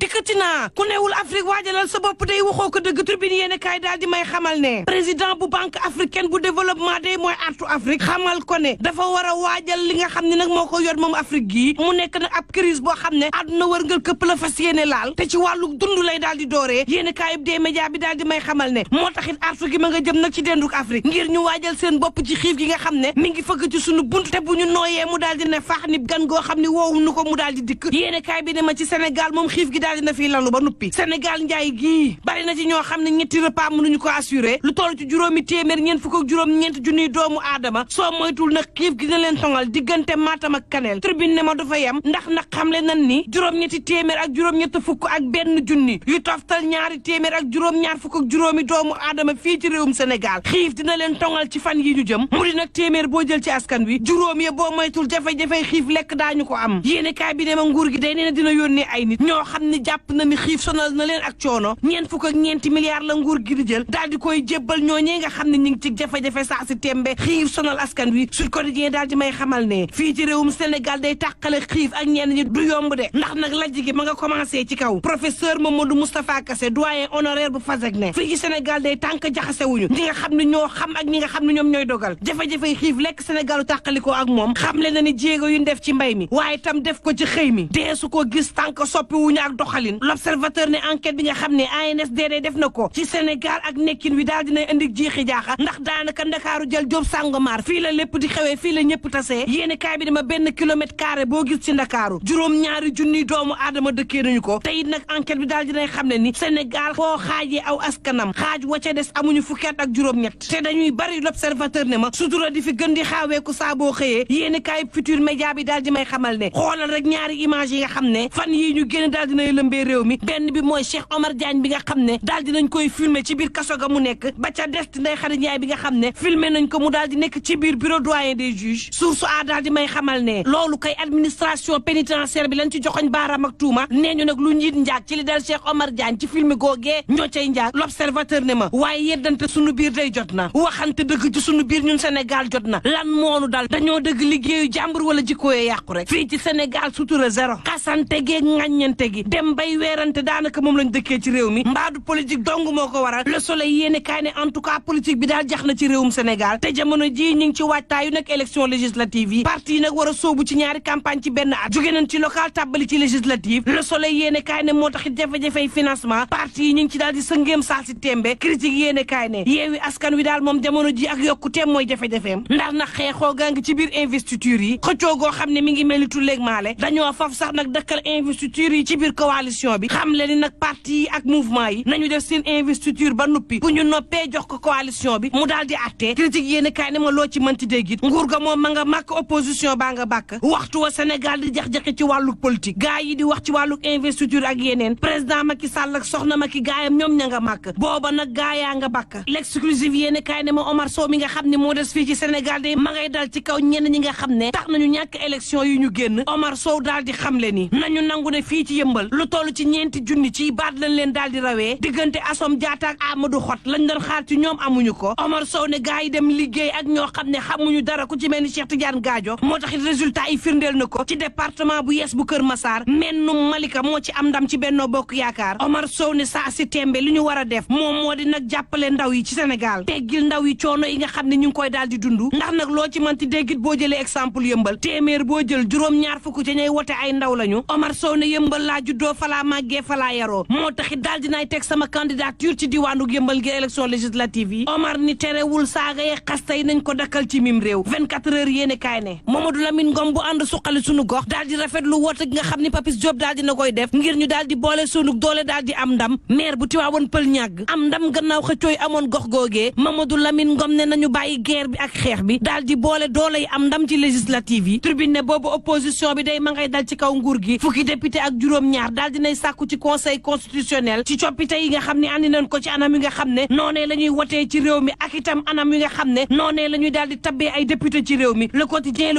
dikkati naa ku newul Afrique waajalal sa bopp day waxoo ko dëgg. Tribune yéene kaay daal di may xamal ne président bu banque africaine bu développement day mooy artu Afrique xamal ko ne dafa war a waajal li nga xam ne nag moo ko yor moom Afrique gii mu nekk nag ab crise boo xam ne àdduna wërngal këpp la fas yéene laal te ci wàllu dund lay daal di dooree yéene kaay des médias bi daal di may xamal ne moo taxit artu gi ma nga jëm nag ci denduk Afrique ngir ñu waajal seen bopp ci xiif gi nga xam ne mi ngi fëgg ci sunu bunt te bu ñu nooyee mu daal di ne faax nib gan goo xam ne woowu nu ko mu daal di dikk yéene kaay bi ne ma ci Sénégal moom xiif gi daal dina fiy lalu ba nuppi Sénégal njaay gii bari na ci ñoo xam ne ñetti repas mënuñu ko assuré lu toll ci juróomi téeméer ñeent fukk ak juróom-ñeent junniy doomu aadama soo moytul nag xiif gi na leen tongal diggante Matam ak Kanel Tribune ne ma du fa yem ndax nag xamle nan ni juróom-ñetti téeméer ak juróom-ñett fukk ak benn junni yu toftal ñaari téeméer ak juróom-ñaar fukk ak juróomi doomu aadama fii ci réewum Sénégal xiif dina leen tongal ci fan yi ñu jëm mu di nag téeméer boo jël ci askan wi juróom ya boo moytul jafe-jafe xiif lekk daañu ko am yéene kaay bi ne ma nguur gi day nee na dina yónnee ay nit ñoo xam ne jàpp na ni xiif sonal na leen ak coono ñeent fukk ak ñeenti milliards la nguur gi di jël daal di koy jébbal ñooñee nga xam ne ñu ngi ci jafe-jafe saa si tembe xiif sonal askan wi Sud Quotidien daal di may xamal ne fii ci réewum Sénégal day tàqale xiif ak ñenn ñi du yomb de ndax nag lajj gi ma nga commencé ci kaw professeur Mamadou Moustapha Kassé doyen honoraire bu FASEG ne fii ci Sénégal day tànk jaxasewuñu ñi nga xam ne ñoo xam ak ñi nga xam ne ñoom ñooy dogal jafe-jafe xiif lekk Sénégalu tàqalikoo ak moom xam le na ni jéego yu def ci mbay mi waaye tam def ko ci xëy mi dee su ko gis tànk soppi wuñu ak doxalin l'observateur ne enquête bi nga xam ne ANSD def na ko ci Sénégal ak nekkin wi daal dinay indi jiixi jaaxa ndax daanaka ndakaaru jël job Sangomar fii la lépp di xewee fii la ñëpp tasee yéeni kaay bi dama benn kilomètre carré boo gis ci ndakaaru juróom-ñaari junniy doomu aadama dëkkee nañu ko te it nag enquête bi daal dinay xam ne ni Sénégal foo xaajee aw askanam xaaj wa ca des amuñu fukki at ak juróom-ñett te dañuy bari l'observateur ne ma sutura di fi gën di xaaweeku saa boo xëyee yéeni kaay Futurs Médias bi daal di may xamal ne xoolal rek ñaari image yi nga xam ne fan yii ñu génn daal dinay lëmbee réew mi benn bi mooy Cheikh Omar Diagne bi nga xam ne daal dinañ koy filmer ci biir kaso ga mu nekk ba ca des Ndeye Khady Ndiaye bi nga xam ne filmer nañ ko mu daal di nekk ci biir bureau doyen des juges source a daal di may xamal ne loolu kay administration pénitentiaire bi lañ ci joxoñ baaraam ak tuuma nee ñu nag lu njiit njaag ci li dal Cheikh Omar Diagne ci film googee ñoo cay njaag l'observateur ne ma waaye yeddante sunu biir day jot na waxante dëgg ci sunu biir ñun Sénégal jot na lan moonu dal dañoo dëgg liggéeyu jàmbur wala jikkooyee yàqu rek fii ci Sénégal sutura zéro xasante geeg ŋàññante gi dem bay weerante daanaka moom lañ dëkkee ci réew mi mbaadu politique dong moo ko waral Le Soleil yéene kaay ne en tout cas politique bi daal jax na ci réewum Sénégal te jamono ji ñu ngi ci waajtaayu nag élection législative yi parti yi nag war a soobu ci ñaari campagne ci benn at jóge nañ ci local tàbbali ci législative Le Soleil yéene kaay ne moo taxit jafe-jafey financement parti yi ñu ngi ci daal di sëngeem saa si tembe critique yéene kaay ne yeewi askan wi daal moom jamono ji ak yokkuteem mooy jafe-jafeem ndax nag xeexoo gaa ngi ci biir investiture yi xëccoo goo xam ne mi ngi mel ni tulleeg maale dañoo faf sax nag dëkkal investiture yi ci biir coalition bi xam le ni nag parti yi ak mouvement yi nañu def seen investiture ba nuppi bu ñu noppee jox ko coalition bi mu daal di attee critique yéene kaay ne ma loo ci mënti dégg it nguur ga moom ma nga màkk opposition baa nga bàkk waxtu wa Sénégal di jax-jaxi ci wàllu politique gaa yi di wax ci wàllu investiture ak yeneen président Macky Sall ak soxna Macky gaayam ñoom ña nga màkk booba nag gaayaa nga bàkk l'exclusive yéene kaay ne ma Omar Sow mi nga xam ne moo des fii ci Sénégal de ma ngay dal ci kaw ñenn ñi nga xam ne tax nañu ñàkk élection yi ñu génn Omar Sow daal di xamle ni nañu nangu ne fii ci yëmbal lu toll ci ñeenti junni ci baat lañ leen daal di rawee diggante Assome Diatta ak Amadou Xot lañ doon xaar ci ñoom amuñu ko Omar Sow ne gaa yi dem liggéey ak ñoo xam ne xamuñu dara ku ci mel ni Cheikh Tidiane Gadio moo taxit résultat yi firndeel na ko ci département bu Yes bu Kër Massar mennum Malika moo ci am ndam ci Benno Bokk Yaakaar Omar Sow ne saa si tembe li ñu war a def moom moo di nag jàppale ndaw yi ci Sénégal teggil ndaw yi coono yi nga xam ne ñu ngi koy daal di dund ndax nag loo ci mënti déggit boo jëlee exemple yëmbal téeméer boo jël juróom-ñaar fukk ci ñay wote ay ndaw lañu Omar Sow ne yëmbal laa juddoo falaa màggee falaa yaroo moo taxit daal dinaay teg sama candidature ci diwaanu yëmbal gi élection législative yi Omar ni terewul saaga yee xasta yi nañ ko dakkal ci mim réew 24 heures yéene kaay ne Mamadou Lamine Ngom bu ànd suqali sunu gox daal di rafetlu woote gi nga xam ni Papis Diop daal dina koy def ngir ñu daal di boole sunu doole daal di am ndam maire bu Tivaouane Peulh ñàgg am ndam gannaaw xëccooy amoon gox googee Mamadou Lamine Ngom ne nañu bàyyi guerre bi ak xeex bi daal di boole doole yi am ndam ci législative yi tribune ne boobu opposition bi day ma ngay dal ci kaw nguur gi fukki député ak juróom-ñaar daal dinay sàkku ci conseil constitutionnel ci coppite yi nga xam ne andi nañ ko ci anam yi nga xam ne noonee la ñuy wotee ci réew mi ak itam anam yi nga xam ne noonee la ñuy daal di tabbee ay député ci réew mi le quotidien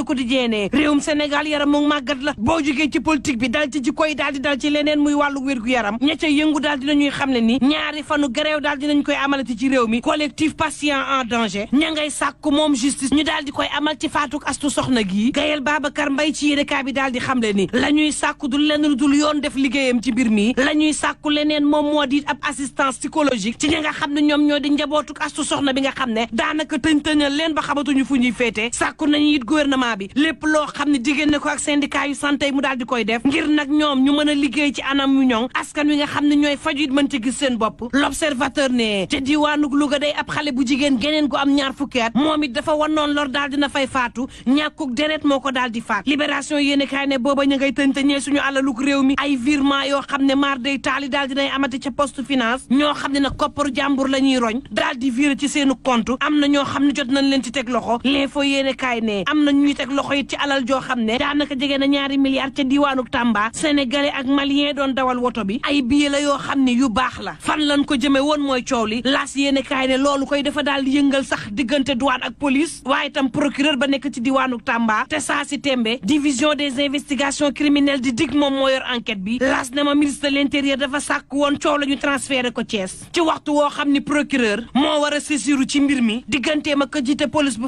ne réewum Sénégal yaram moom màggat la boo jógee ci politique bi dal ci jikko yi daal di dal ci leneen muy wàllu wér-gu-yaram ña ca yëngu daal dinañuy xam ne ni ñaari fanu grève daal dinañ koy amalati ci réew mi collectif patient en danger ña ngay sàkku moom justice ñu daal di koy amal ci faatuk astu soxna gi Gayel Babacar Mbaye ci yéenekaay bi daal di xam le ni la ñuy sàkku dul lenn dul yoon def liggéey liggéeyam ci mbir mi la ñuy sàkku leneen moom moo di ab assistance psychologique ci ñi nga xam ne ñoom ñoo di njabootuk Astu Soxna bi nga xam ne daanaka tëñ-tëñal leen ba xamatuñu fu ñuy féete sàkku nañu it gouvernement bi lépp loo xam ne diggéen na ko ak syndicat yu santé mu daal di koy def ngir nag ñoom ñu mën a liggéey ci anam yu ñoŋ askan wi nga xam ne ñooy faju it mën ci gis seen bopp l'observateur ne ca diwaanug Louga day ab xale bu jigéen geneen gu am ñaar fukki at moom it dafa wannoon lor daal dina fay faatu ñàkkuk deret moo ko daal di faat libération yéene kaay ne booba ñu ngay tëñ-tëñee suñu alaluk réew mi ay virement yoo xam ne maar day taali daal dinay amati ca poste finance ñoo xam ne nag kopparu jàmbur la ñuy roñ daal di viré ci seenu compte am na ñoo xam ne jot nañ leen ci teg loxo l'info yéene kaay ne am na ñuy teg loxo it ci alal joo xam ne daanaka jege na ñaari milliards ca diwaanuk Tamba sénégalais ak malien doon dawal woto bi ay billet la yoo xam ne yu baax la fan lañ ko jëme woon mooy coow li laas yéene kaay ne loolu koy dafa daal di yëngal sax diggante douane ak police waaye tam procureur ba nekk ci diwaanuk Tamba te saa si tembe division des investigations criminelles di dig moom moo yor enquête bi laas ne ma ministre de l'intérieur dafa sàkk woon coow la ñu transféré ko Thiès ci waxtu woo xam ni procureur moo war a saisiru ci mbir mi digganteem ak jiite police bu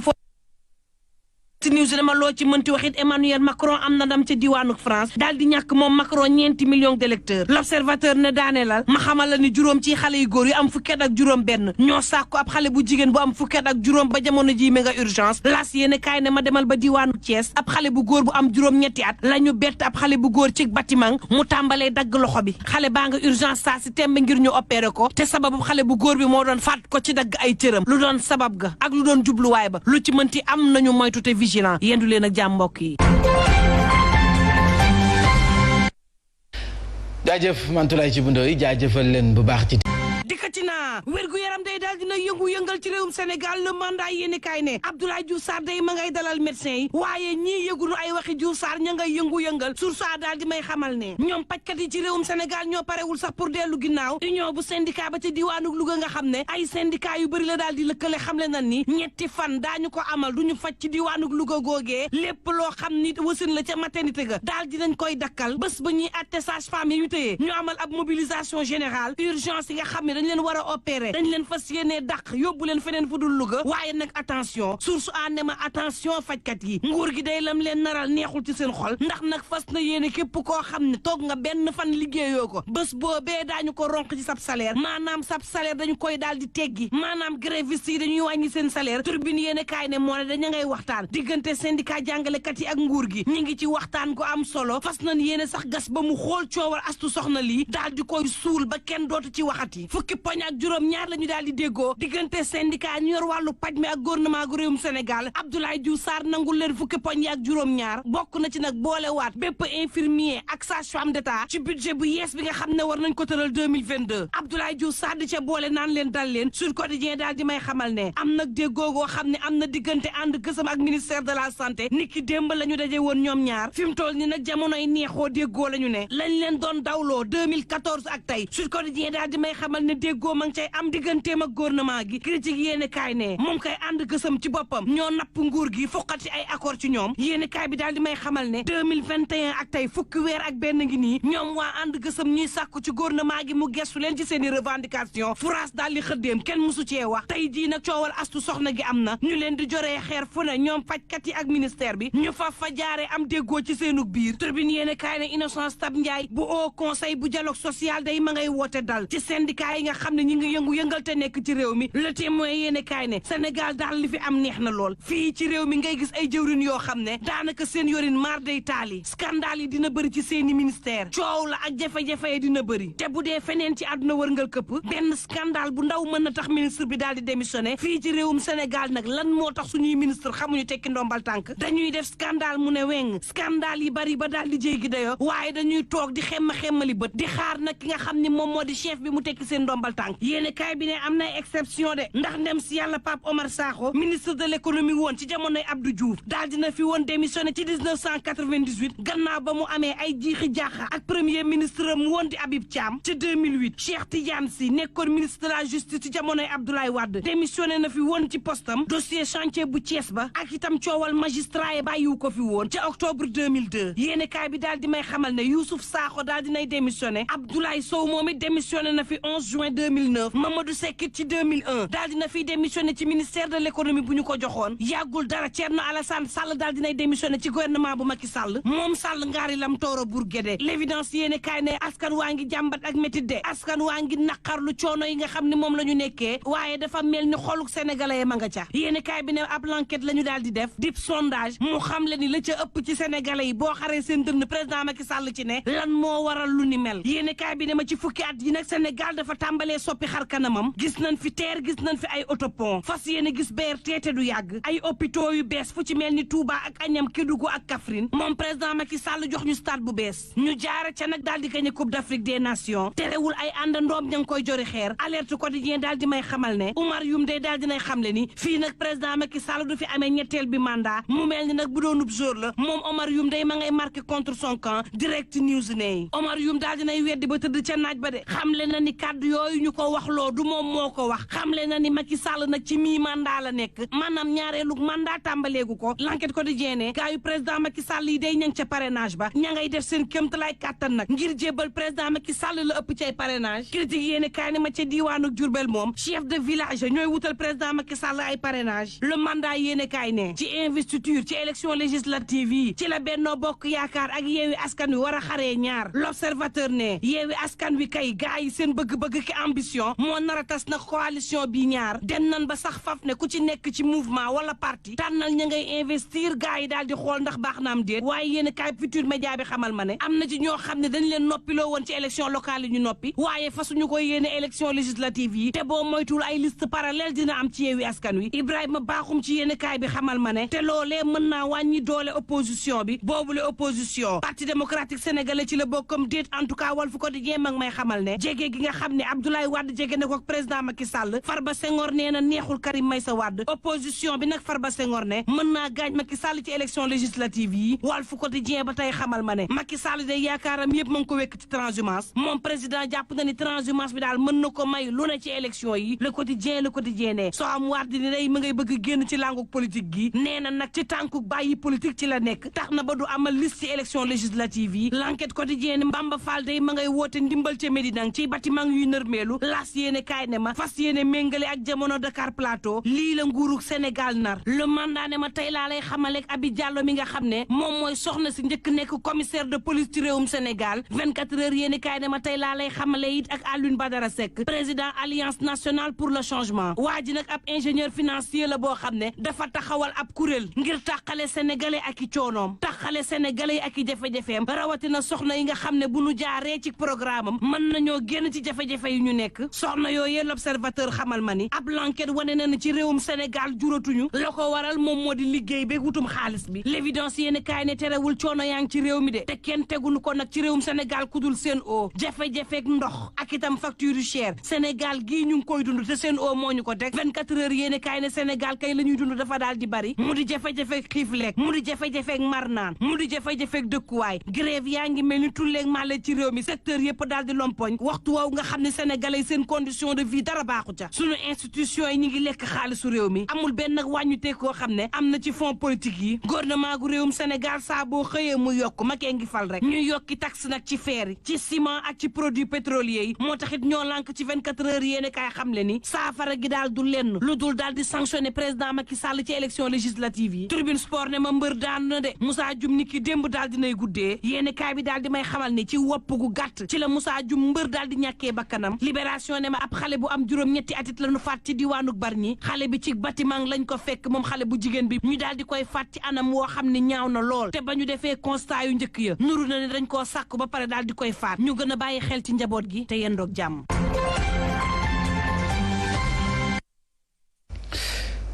ci news dama loo ci mënti waxit Emmanuel Macron am na ndam ca diwaanuk France daal di ñàkk moom Macron ñeenti millions d'électeurs l'observateur ne daaneelal ma xamal la ni juróom ci xale yu góor yu am fukki at ak juróom benn ñoo sàkku ab xale bu jigéen bu am fukki at ak juróom ba jamono ji méga urgence las yéene kaay ne ma demal ba diwaanuk Thiès ab xale bu góor bu am juróom ñetti at la ñu bett ab xale bu góor ci bâtiment mu tàmbalee dagg loxo bi xale baa nga urgence saa si tembe ngir ñu opéré ko te sababu xale bu góor bi moo doon faat ko ci dagg ay cëram lu doon sabab ga ak lu doon jubluwaay ba lu ci mënti am nañu moytu te yendu leen ak jàmm mbokk yi. jaajëf Mantoulaye ci bundo yi jaajëfal leen bu baax ci dikkati naa wérgu yaram day daal dina yëngu-yëngal ci réewum Sénégal le mandat yéeni kaay ne Abdoulaye Diouf Sarr day ma ngay dalal médecin yi waaye ñii yëgunu ay waxi Diouf Sarr ña ngay yëngu-yëngal source a daal di may xamal ne ñoom pajkat yi ci réewum Sénégal ñoo parewul sax pour dellu ginnaaw union bu syndicat ba ca diwaanug Louga nga xam ne ay syndicat yu bëri la daal di lëkkale xamle nan ni ñetti fan daañu ko amal duñu faj ci diwaanug Louga googee lépp loo xam ni wasin la ca maternité ga daal dinañ koy dakkal bés ba ñuy atte sage-femme yi ñu tëyee ñu amal ab mobilisation générale urgence yi nga xam ne dañ leen war a opérer dañ leen fas yéenee dàq yóbbu leen feneen fu dul Louga waaye nag attention source a ne ma attention fajkat yi nguur gi day lam leen naral neexul ci seen xol ndax nag fas na yéene képp koo xam ne toog nga benn fan liggéeyoo ko bés boobee daañu ko ronk ci sab salaire maanaam sab salaire dañu koy daal di teggi maanaam gréviste yi dañuy wàññi seen salaire turbine yéene kaay ne moo ne daña ngay waxtaan diggante syndicat jàngalekat yi ak nguur gi ñi ngi ci waxtaan gu am solo fas nañ yéene sax gas ba mu xool coowal Astu Soxna lii daal di koy suul ba kenn dootu ci waxati fukki poñ ak juróom ñaar la ñu daal di déggoo diggante syndicat ñu yor wàllu paj mi ak gouvernement gu réewum Sénégal Abdoulaye Diouf Sarr nangul leen fukki poñ yi ak juróom ñaar bokk na ci nag boolewaat bépp infirmier ak sage-femme d'État ci budget bu yees bi nga xam ne war nañ ko tëral 2022 Abdoulaye Diouf Sarr di ca boole naan leen dal leen Sud Quotidien daal di may xamal ne am nag déggoo goo xam ne am na diggante ànd gësam ak ministère de la santé niki démb la ñu daje woon ñoom ñaar fi mu toll ni nag jamonoy neexoo déggoo la ñu ne lañ leen doon dawloo 2014 ak tey Sud Quotidien daal di may xamal ne déggoo ma ngi cay am digganteem ak gouvernement gi critique yéene kaay ne moom koy ànd gësam ci boppam ñoo napp nguur gi foqati ay accord ci ñoom yéene kaay bi daal di may xamal ne 2021 ak tey fukki weer ak benn ngi nii ñoom waa ànd gësam ñuy sàkku ci gouvernement gi mu gestu leen ci seen i revendication France daal di xëddeem kenn musu cee wax tey jii nag coowal Astu Soxna gi am na ñu leen di joree xeer fu ne ñoom fajkat yi ak ministère bi ñu fa jaare am déggoo ci seenug biir tribune yéene kaay ne Innocence Tab Ndiaye bu Haut Conseil bu dialogue social day ma ngay woote dal ci syndicat yi nga xam ne ñi ngi yëngu-yëngal te nekk ci réew mi Le Témoin yéene kaay ne Sénégal daal li fi am neex na lool fii ci réew mi ngay gis ay jëwrin yoo xam ne daanaka seen yorin maar day taali scandale yi dina bëri ci seeni ministère coow la ak jafe-jafe yi dina bëri te bu dee feneen ci àdduna wërngal këpp benn scandale bu ndaw mën na tax ministre bi daal di démissionné fii ci réewum Sénégal nag lan moo tax suñuy ministre xamuñu tekki ndombal tànk dañuy def scandale mu ne weng scandale yi bari ba daal di jéggi dayo waaye dañuy toog di xemmali bët di xaar nag ki nga xam ne moom moo di chef bi mu tekki seen ndombal tànk yéene kaay bi ne am na exception de ndax ndem si yàlla Pape Omar Sakho ministre de l'économie woon ci jamonoy Abdou Diouf daal dina fi woon démissionné ci 1998 gannaaw ba mu amee ay jiixi jaaxa ak premier ministre am woon di Habib Thiam ci 2008 Cheikh Tidiane Sy nekkoon ministre de la justice ci jamonoy Abdoulaye Wade démissionné na fi woon ci postam dossier chantier bu Thiès ba ak itam coowal magistrat yi bàyyiwu ko fi woon ca octobre 2002 yéene kaay bi daal di may xamal ne Youssouf Sakho daal dinay démissionné Abdoulaye Sow moom it démissionné na fi 11 juin juin 2009 Mamadou Seck ci 2001 daal dina fiy démissionné ci ministère de l'économie bu ñu ko joxoon yàggul dara Thierno Alassane Sall daal dinay démissionné ci gouvernement bu Macky Sall moom Sall ngaari lam tooro Bourguédé l'évidence yéene kaay ne askan waa ngi jàmbat ak métit de askan waa ngi naqarlu coono yi nga xam ne moom la ñu nekkee waaye dafa mel ni xoluk sénégalais ma nga ca yéene kaay bi ne ab l'enquête la ñu daal di def dip sondage mu xam le ni la ca ëpp ci sénégalais yi boo xaree seen dënn président Macky Sall ci ne lan moo waral lu ni mel yéene kaay bi ne ma ci fukki at yi nag Sénégal dafa tàmbalee soppi xar kanamam gis nañ fi TER gis nañ fi ay autopont fas yéene gis BRT te du yàgg ay hôpitaux yu bees fu ci mel ni Touba ak Agnam Kédougou ak Kaffrine moom président Macky Sall jox ñu stade bu bees ñu jaare ca nag daal di gagné Coupe d'Afrique des Nations terewul ay àndandoom ña ngi koy jori xeer alerte quotidien daal di may xamal ne Oumar Youm day daal dinay xamle ni fii nag président Macky Sall du fi amee ñetteel bi mandat mu mel ni nag bu doonub jour la moom Oumar Youm day ma ngay marqué contre son camp direct news ne Oumar Youm daal dinay weddi ba tëdd ca naaj ba de xamle na ni kàddu yooyu ñu ko wax loo du moom moo ko wax xamle na ni Macky Sall nag ci mii mandat la nekk maanaam ñaareelu mandat tàmbaleegu ko l'enquête quotidien ne gaa yu président Macky Sall yi day ñang ca parrainage ba ña ngay def seen kéemtalaay kàttan nag ngir jébbal président Macky Sall la ëpp ci ay parrainage critique yéene kaay ne ma ca diiwaanu Diourbel moom chef de village ñooy wutal président Macky Sall ay parrainage le mandat yéene kaay ne ci investiture ci élection législative yi ci la Benno Bokk Yaakaar ak Yewwi Askan Wi war a xaree ñaar l'observateur ne Yewwi Askan Wi kay gaa yi seen bëgg-bëgg ki ambition moo nar a tas nag coalition bi ñaar dem nan ba sax faf ne ku ci nekk ci mouvement wala parti tànnal ña ngay investir gaa yi daal di xool ndax baax na am déet waaye yéen kaay Futurs Médias bi xamal ma ne am na ci ñoo xam ne dañ leen noppiloo woon ci élection locale yi ñu noppi waaye fasuñu koy yéene élection législative yi te boo moytuwul ay liste parallèle dina am ci Yewwi Askan Wi Ibrahima Bakhoum ci yéen kaay bi xamal ma ne te loolee mën naa wàññi doole opposition bi boobule opposition parti démocratique sénégalais ci la bokkam déet en tout cas Walf Quotidien mag may xamal ne jege gi nga xam ne Abdoulaye Wade jege na ko ak président Macky Sall Farba Senghor nee na neexul Karim Meïssa Wade opposition bi nag Farba Senghor ne mën naa gaañ Macky Sall ci élection législative yi Walf Quotidien ba tey xamal ma ne Macky Sall day yaakaaram yëpp ma ngi ko wekk ci transhumance moom président jàpp na ni transhumance bi daal mën na ko may lu ne ci élection yi le quotidien ne soo am Wade ni day ma ngay bëgg génn ci làngu politique gi nee na nag ci tànku bàyyi politique ci la nekk tax na ba du amal liste ci élection législative yi l'enquête quotidien ne Bamba Fall day ma ngay woote ndimbal ca Médina ci bâtiment yuy nërmeelu las yéene kaay ne ma fas yéene méngale ak jamono Dakar Plateau lii la nguurug Sénégal nar le mandat ne ma tey laa lay xamaleeg Abi Diallo mi nga xam ne moom mooy soxna si njëkk nekk commissaire de police ci réewum Sénégal 24 heures yéene kaay ne ma tey laa lay xamale it ak Alioune Badara Seck président alliance nationale pour le changement waa ji nag ab ingénieur financier la boo xam ne dafa taxawal ab kuréel ngir tàqale sénégalais ak i coonoom tàqale sénégalais ak i jafe-jafeem rawatina soxna yi nga xam ne bu nu jaaree ci programme am mën nañoo génn ci jafe-jafe yi ñu nekk soxna yooyu l'observateur xamal ma ni ab l'enquête wane na ci réewum Sénégal juratuñu la ko waral moom moo di liggéey beeg wutum xaalis bi l'évidence yéen kaay ne terewul coono yaa ngi ci réew mi de te kenn tegunu ko nag ci réewum Sénégal kudul seen o jafe-jafeeg ndox ak itam facture yu cher Sénégal gii ñu ngi koy dund te seen o moo ñu ko teg 24 heures yéen kaay ne Sénégal kay la ñuy dund dafa daal di bari mu di jafe-jafeeg xiif lekk mu di jafe-jafeeg mar naan mu di jafe-jafeeg dëkkuwaay grève yaa ngi mel ni tulleeg màlle ci réew mi secteur yëpp daal di lompoñ waxtu woowu nga xam ne sénégalais seen condition de vie dara baaxu ca sunu institution yi ñu ngi lekk xaalisu réew mi amul benn nag wàññute koo xam ne am na ci fonds politique yi gouvernement gu réewum Sénégal saa boo xëyee mu yokk makee ngi fal rek ñuy yokki taxe nag ci fer yi ci ciment ak ci produits pétroliers yi moo taxit ñoo lànk ci 24 heures yéene kaay xam le ni saafara gi daal du lenn lu dul daal di sanctionner président Macky Sall ci élection législative yi tribune sport ne ma mbër daan na de Moussa Dioum ni ki démb daal dinay guddee yéene kaay bi daal di may xamal ni ci wopp gu gàtt ci la Moussa Dioum mbër daal di ñàkkee bakkanam libération ne ma ab xale bu am juróom-ñetti atit lañu faat ci diwaanu Bargny xale bi ci bâtiment lañ ko fekk moom xale bu jigéen bi ñu daal di koy faat ci anam woo xam ne ñaaw na lool te ba ñu defee constat yu njëkk ya nuru na ne dañ koo sàkku ba pare daal di koy faat ñu gën a bàyyi xel ci njaboot gi te yendoog jàmm.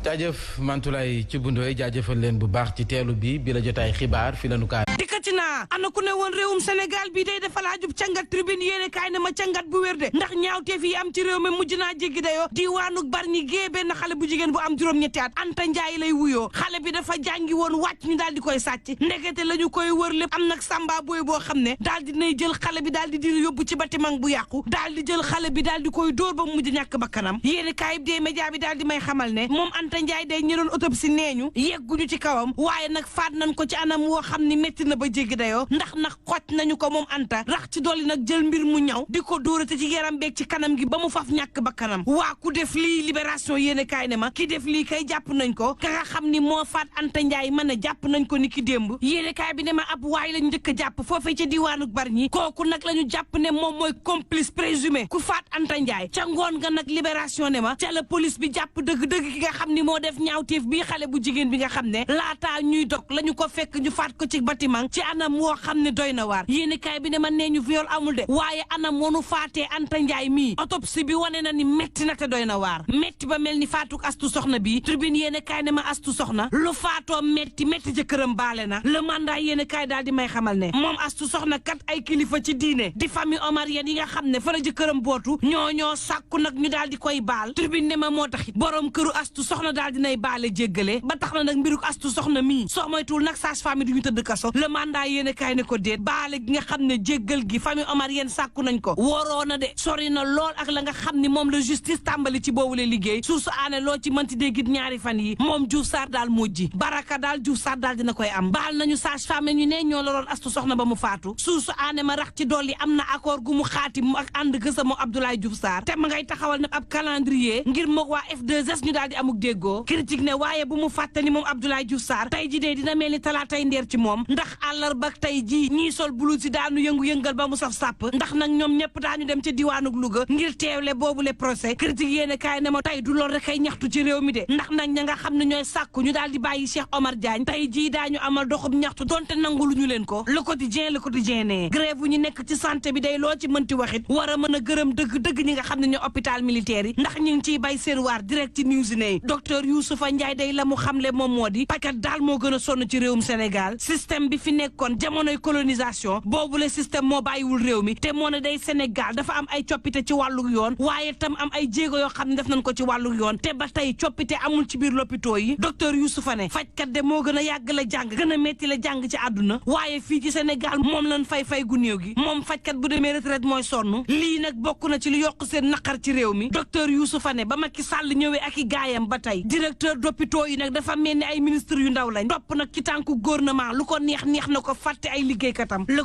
jaajëf Mantoulaye Thioub Ndoye jaajëfal leen bu baax ci teelu bi la jotaay xibaar fi la nu kaa dikkati naa ana ku ne woon réewum Sénégal bii day dafa laajub cangat tribune yéene kaay ne ma cangat bu wér de ndax ñaawteef yi am ci réew mi mujj naa jéggi dayoo diwaanu Bargny gée benn xale bu jigéen bu am juróom-ñetti at Anta Ndiaye lay wuyoo xale bi dafa jàngi woon wàcc ñu daal di koy sàcc ndekete la ñu koy wër lépp am nag samba booy boo xam ne daal di nay jël xale bi daal di yóbbu ci bâtiment bu yàqu daal di jël xale bi daal di koy dóor ba mujj ñàkk bakkanam yéene kaay bi dee média bi daal di may xamal ne moom Anta Anta Ndiaye day ñi doon autopsie nee ñu yegguñu ci kawam waaye nag faat nañ ko ci anam woo xam ni métti na ba jéggi dayoo ndax nag xoj nañu ko moom Anta rax ci dolli nag jël mbir mu ñaw di ko dóorate ci yaram beeg ci kanam gi ba mu faf ñàkk ba kanam waa ku def lii libération yéene kaay ne ma ki def lii kay jàpp nañ ko ka nga xam ni moo faat Anta Ndiaye mën a jàpp nañ ko ni ki démb yéene kaay bi ne ma ab waay lañ njëkk a jàpp foofee ca diwaanu Bargny kooku nag la ñu jàpp ne moom mooy complice présumé ku faat Anta Ndiaye ca ngoon nga nag libération ne ma ca la police bi jàpp dëgg-dëgg ki nga xam ni moo def ñaawteef bii xale bu jigéen bi nga xam ne laataa ñuy dog la ñu ko fekk ñu faat ko ci bâtiment ci anam woo xam ne doy na waar yéene kaay bi ne ma nee ñu viol amul de waaye anam wonu faatee Anta Ndiaye mii autopsie bi wane na ni metti na te doy na waar metti ba mel ni faatuk astu soxna bi tribune yéene kaay ne ma astu soxna lu faatoo metti ca këram baale na le mandat yéene kaay daal di may xamal ne moom astu soxna kat ay kilifa ci diine di famille omarienne yi nga xam ne fa la jëkkëram bootu ñoo sàkku nag ñu daal di koy baal tribune ne ma moo taxit borom këru astu soxna daal dinay baale jéggale ba tax na nag mbiruk astu soxna mii soo moytuwul nag sage-femme du ñu tëdd kaso le mandat yéene kaay ne ko déet baale gi nga xam ne jéggal gi famille omarienne sàkku nañ ko waroo na de sori na lool ak la nga xam ni moom la justice tàmbali ci boobule liggéey source aane loo ci mënti déggit ñaari fan yi moom Diouf Sarr daal mujji baraka daal Diouf Sarr daal dina koy am baal nañu sage-femme ñu ne ñoo la doon astu soxna ba mu faatu source aane ma rax ci dolli am na accord gu mu xaatim ak ànd gësa moo Abdoulaye Diouf Sarr te ma ngay taxawal nag ab calendrier ngir moog waa F2S ñu daal di amuk déggoo critique ne waaye bu mu fàtte ni moom Abdoulaye Diouf Sarr tey ji dee dina mel ni talaatay ndeer ci moom ndax àllarba tey ji ñii sol bulu si daanu yëngu-yëngal ba mu saf sàpp ndax nag ñoom ñëpp daañu dem ca diwaanuk Louga ngir teewle boobule procès critique yéene kaay ne ma tey du lool rek ay ñaxtu ci réew mi de ndax nag ña nga xam ne ñooy sàkku ñu daal di bàyyi Cheikh Omar Diagne tey jii daañu amal doxub ñaxtu donte nangulu ñu leen ko le quotidien ne grève ñu nekk ci santé bi day loo ci mënti waxit war a mën a gërëm dëgg ñi nga xam ne ñoo hôpital militaire yi ndax ñu ngi ciy bay seen waar direct news ne docteur Youssoufa Ndiaye day la mu xamle moom moo di pakat daal moo gën a sonn ci réewum Sénégal système bi fi nekkoon jamonoy colonisation boobule système moo bàyyiwul réew mi te moo ne day Sénégal dafa am ay coppite ci wàllu yoon waaye tam am ay jéego yoo xam ne def nañ ko ci wàllu yoon te ba tey coppite amul ci biir lopitoo yi docteur Youssoufa ne fajkat de moo gën a yàgg la jàng gën a metti la jàng ci àdduna waaye fii ci Sénégal moom lañ fay gu néew gi moom fajkat bu demee retraite mooy sonn lii nag bokk na ci lu yokk seen naqar ci réew mi docteur Youssoufa ne ba Macky Sall ñëwee ak i gaayam ba tey directeur d'hôpitaux yi nag dafa mel ni ay ministre yu ndaw lañ topp nag ci tànku gouvernement lu ko neex na ko fàtte ay liggéeykatam le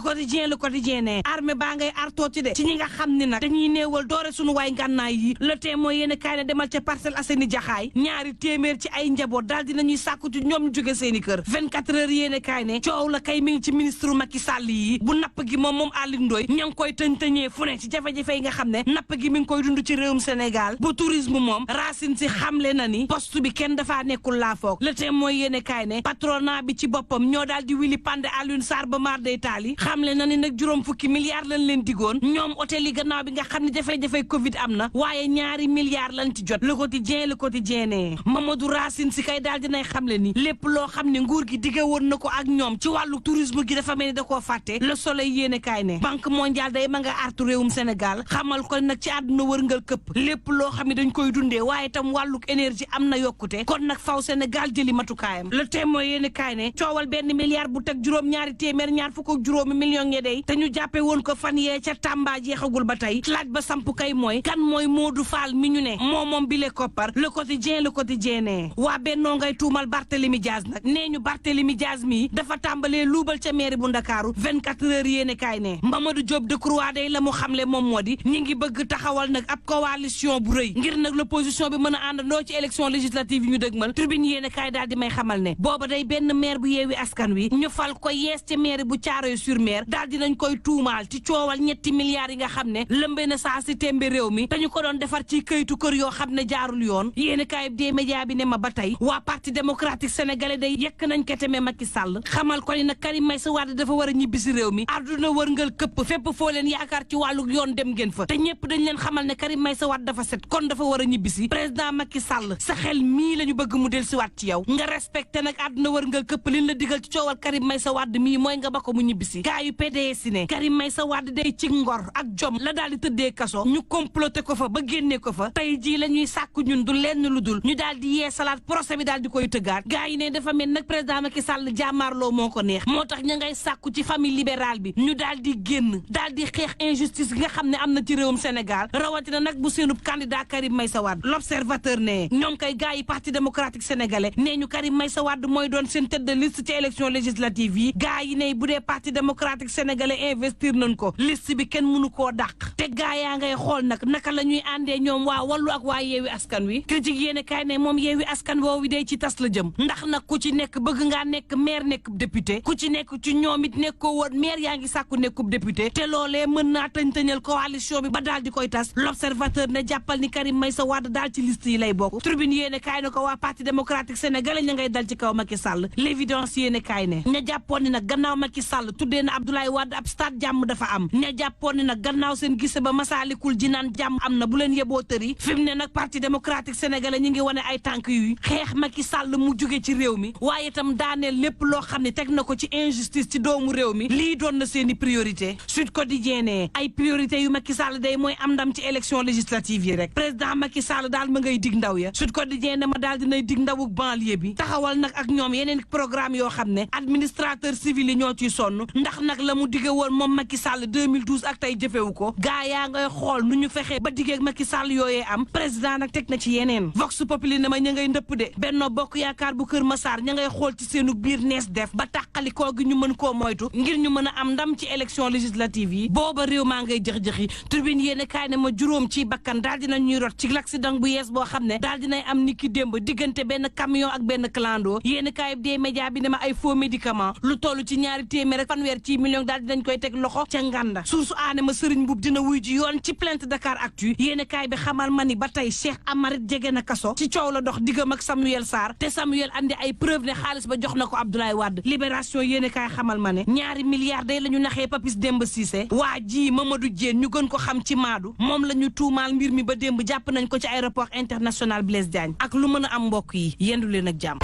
quotidien ne armée baa ngay artooti de ci ñi nga xam ne nag dañuy néewal doore suñu waay ngànnaay yi le Témoin yéen kaay ne demal ca Parcelles Assainies jaxaay ñaari téeméer ci ay njaboot daal dinañuy sàkku ci ñoom ñu jóge seeni kër 24 heures yéen kaay ne coow la kay mi ngi ci ministre Macky Sall yi bu napp gi moom Aly Ndoye ña ngi koy tëñ-tëñee fu ne ci jafe-jafe yi nga xam ne napp gi mi ngi koy dund ci réewum Sénégal bu tourisme moom Racine si xamle na ni poste bi kenn dafaa nekkul laa foog le Témoin yéen kaay ne patronat bi ci boppam ñoo daal di wili pande Alioune Sarr ba maar day taali xamle na ni nag juróom fukki milliards lañ leen digoon ñoom hôtel yi gannaaw bi nga xam ne jafe-jafe Covid am na waaye ñaari milliards lañ ci jot le quotidien ne Mamadou Racine si kay daal dinay xamle ni lépp loo xam ne nguur gi digge woon na ko ak ñoom ci wàllu tourisme gi dafa mel ni da koo fàtte le Soleil yéene kaay ne banque mondiale day ma nga artu réewum Sénégal xamal ko nag ci àdduna wërngal këpp lépp loo xam ne dañ koy dundee waaye tam wàlluk énergie am na yokkute kon nag faw Sénégal jëli matukaayam le Témoin yéene kaay ne coowal benn milliard bu teg juróom-ñaari téeméer ñaar fukk ak juróomi million nge day te ñu jàppe woon ko fan yee ca Tamba jeexagul ba tey laaj ba samp kay mooy kan mooy Modou Fall mi ñu ne moom bi le koppar le quotidien ne waa Bennoo ngay tuumal Barthélémy Diaz nag nee ñu Barthélémy Diaz mi dafa tàmbalee luubal ca mairie bu Ndakaaru 24 heures yéene kaay ne Mamadou Diop Decroix day la mu xamle moom moo di ñi ngi bëgg taxawal nag ab coalition bu rëy ngir nag l'opposition bi mën a àndandoo ci élection législative yi ñu dëgmal tribune yéene kaay daal di may xamal ne booba day benn maire bu yeewi askan wi ñu fal ko yees ca maire bu Thiaroye-sur-Mer daal dinañ koy tuumaal ci coowal ñetti milliards yi nga xam ne lëmbe na saa si tembe réew mi te ñu ko doon defar ci këytu kër yoo xam ne jaarul yoon yéene kaay des médias bi ne ma ba tey waa parti démocratique sénégalais day yekk nañ ko teme Macky Sall xamal ko ni nag Karim Meïssa Wade dafa war a ñibbi si réew mi àdduna wërngal këpp fépp foo leen yaakaar ci wàllu yoon dem ngeen fa te ñëpp dañ leen xamal ne Karim Meïssa Wade dafa set kon dafa war a ñibbi si président Macky Sall sa xel mii la ñu bëgg mu del si waat ci yow nga respecté nag àdduna wërngal këpp liñ la digal ci coowal Karim Meïssa Wade mii mooy nga ba ko mu ñibbi si gaa yu PDS ne Karim Meïssa Wade day ci ngor ak jom la daal di tëddee kaso ñu comploté ko fa ba génnee ko fa tey jii la ñuy sàkku ñun du lenn lu dul ñu daal di yee salaat procès bi daal di koy tëggaat gaa yi ne dafa mel nag président Macky Sall jàmmaarloo moo ko neex moo tax ña ngay sàkku ci famille libérale bi ñu daal di génn daal di xeex injustice gi nga xam ne am na ci réewum Sénégal rawatina nag bu seenub candidat Karim Meïssa Wade l'observateur ne ñoom kay gars yi parti démocratique sénégalais nee ñu Karim Meïssa Wade mooy doon seen tête de liste ci élection législative yi gars yi ne bu dee parti démocratique sénégalais investir nañ ko liste bi kenn mënu koo dàq te gars yaa ngay xool nag naka la ñuy àndee ñoom waa Wallu ak waa Yewwi Askan Wi critique yéene kaay ne moom Yewwi Askan woowu day ci tas la jëm ndax nag ku ci nekk bëgg ngaa nekk maire nekk député ku ci nekk ci ñoom it nekkoo woon maire yaa ngi sàkku nekkub député te loolee mën naa tëñ-tëñal coalition bi ba daal di koy tas l'observateur ne jàppal ni Karim Meïssa Wade daal ci liste yi lay bokk tribune yéene kaay ne ko waa parti démocratique sénégalais ña ngay dal ci kaw Macky Sall l'évidence yéene kaay ne ña jàppoon ni nag gannaaw Macky Sall tuddee na Abdoulaye Wade ab stade jàmm dafa am ña jàppoon ni nag gannaaw seen gise ba Masaalikul Jinaan jàmm am na bu leen yeboo tëri fi mu ne nag parti démocratique sénégalais ñi ngi wane ay tànk yuy xeex Macky Sall mu jóge ci réew mi waaye itam daaneel lépp loo xam ne teg na ko ci injustice ci doomu réew mi lii doon na seeni priorité Sud Quotidien ne ay priorité yu Macky Sall day mooy am ndam ci élection législative yi rek président Macky Sall daal ma ngay dig ndaw ya Sud Quotidien ne ma daal dinay dig ndawuk banlieue bi taxawal nag ak ñoom yeneen programme yoo xam ne administrateur civil yi ñoo ciy sonn ndax nag la mu dige woon moom Macky Sall 2012 ak tey jëfewu ko gaa yaa ngay xool nu ñu fexee ba digee Macky Sall yooyee am président nag teg na ci yeneen Vox Populi ne ma ña ngay ndëpp de Benno Bokk Yaakaar bu Kër Massar ña ngay xool ci seenu biir nees def ba tàqalikoo gi ñu mën koo moytu ngir ñu mën a am ndam ci élection législative yi booba réew maa ngay jëx-jëxi Tribune yéene kaay ne ma juróom ci bakkan daal dina ñuy rot ci l'accident bu yees boo xam ne daal dinay am niki démb diggante benn camion ak benn clando yéene kaay des médias bi ne ma ay faux médicament lu toll ci ñaari téeméer ak fanweer ci million daal dinañ koy teg loxo ca nganda suusu aane ma Serigne Mboup dina wuy ji yoon ci plainte Dakar Actu yéene kaay bi xamal ma ni ba tey Cheikh Amarit jege na kaso ci coow la dox diggam ak Samuel Sarr te Samuel andi ay preuve ne xaalis ba jox na ko Abdoulaye Wade Libération yéene kaay xamal ma ne ñaari milliards day la ñu naxee Papis Demba Cissé waa ji Mamadou Diène ñu gën ko xam ci Maadu moom la ñu tuumaal mbir mi ba démb jàpp nañ ko ci aéroport international Blaise Diagne ak lu mën a am mbokk yi yendu leen ak jàmm